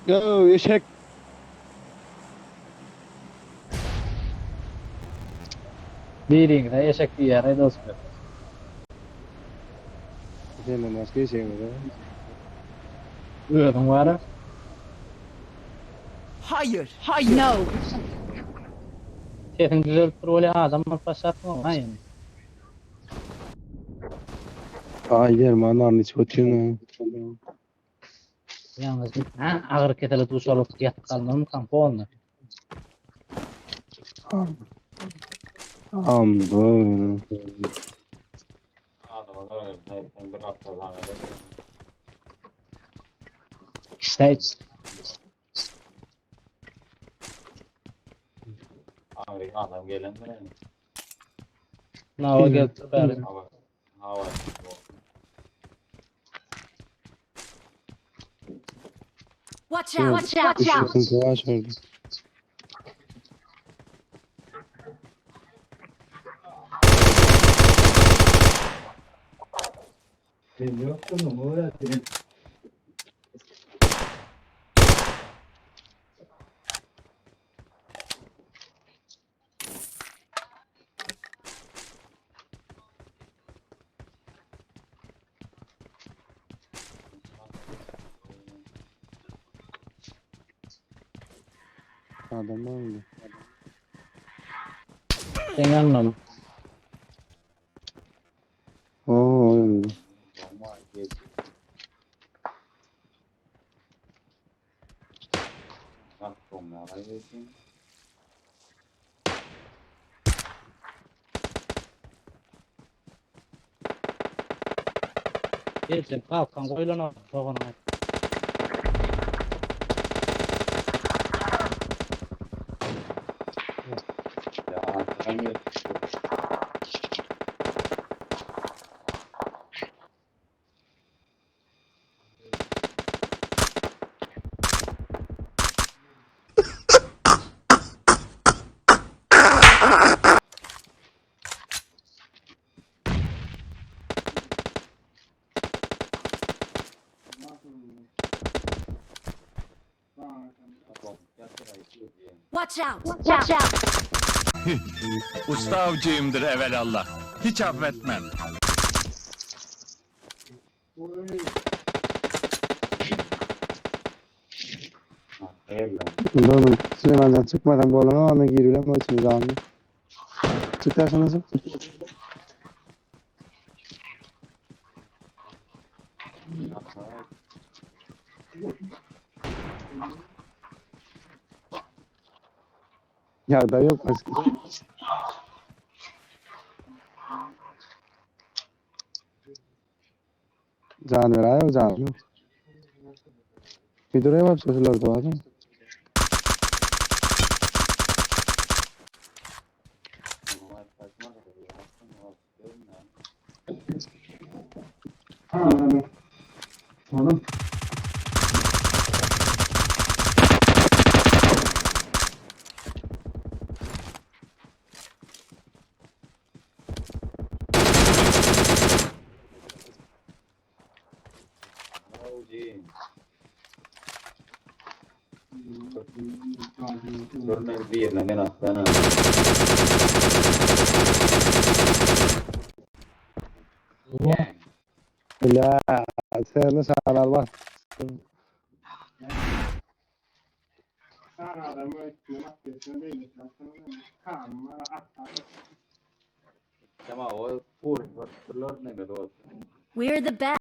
Yo eşek. Biriňize eşek diýýär aý dostlar. Senden başga eşegimiz ýok. Özüň bara. Hayır, hayır. No. Sesiň düzelip dur bolýa adam bolup başlapsyň ha ýene. Ay derman naryny içip otyryn. Ýalňyz ha agyr kesele duş bolup ýatyp galmazmykaň polny. Am böyle. İşte Adam gelen mi? Nava gelip bäri. Hava. Hava. Watch out! Watch out! Watch out! Sıkıntı var şurada. Adam var mı? Sen anlam. Oo öyle. Gelsin kalkan goýlan o soganyň. Watch out! Watch out! Usta avcıyımdır evelallah. Hiç affetmem. Dur Süleymancan çıkmadan bu alana ana giriyor ama içimize almıyor. Çıkarsa nasıl? Ya da yok başka. Can ver ayo can yok. Bir duraya bak sözler doğacağım. Oğlum. La sen sana bak. Tamam o full. We're the best.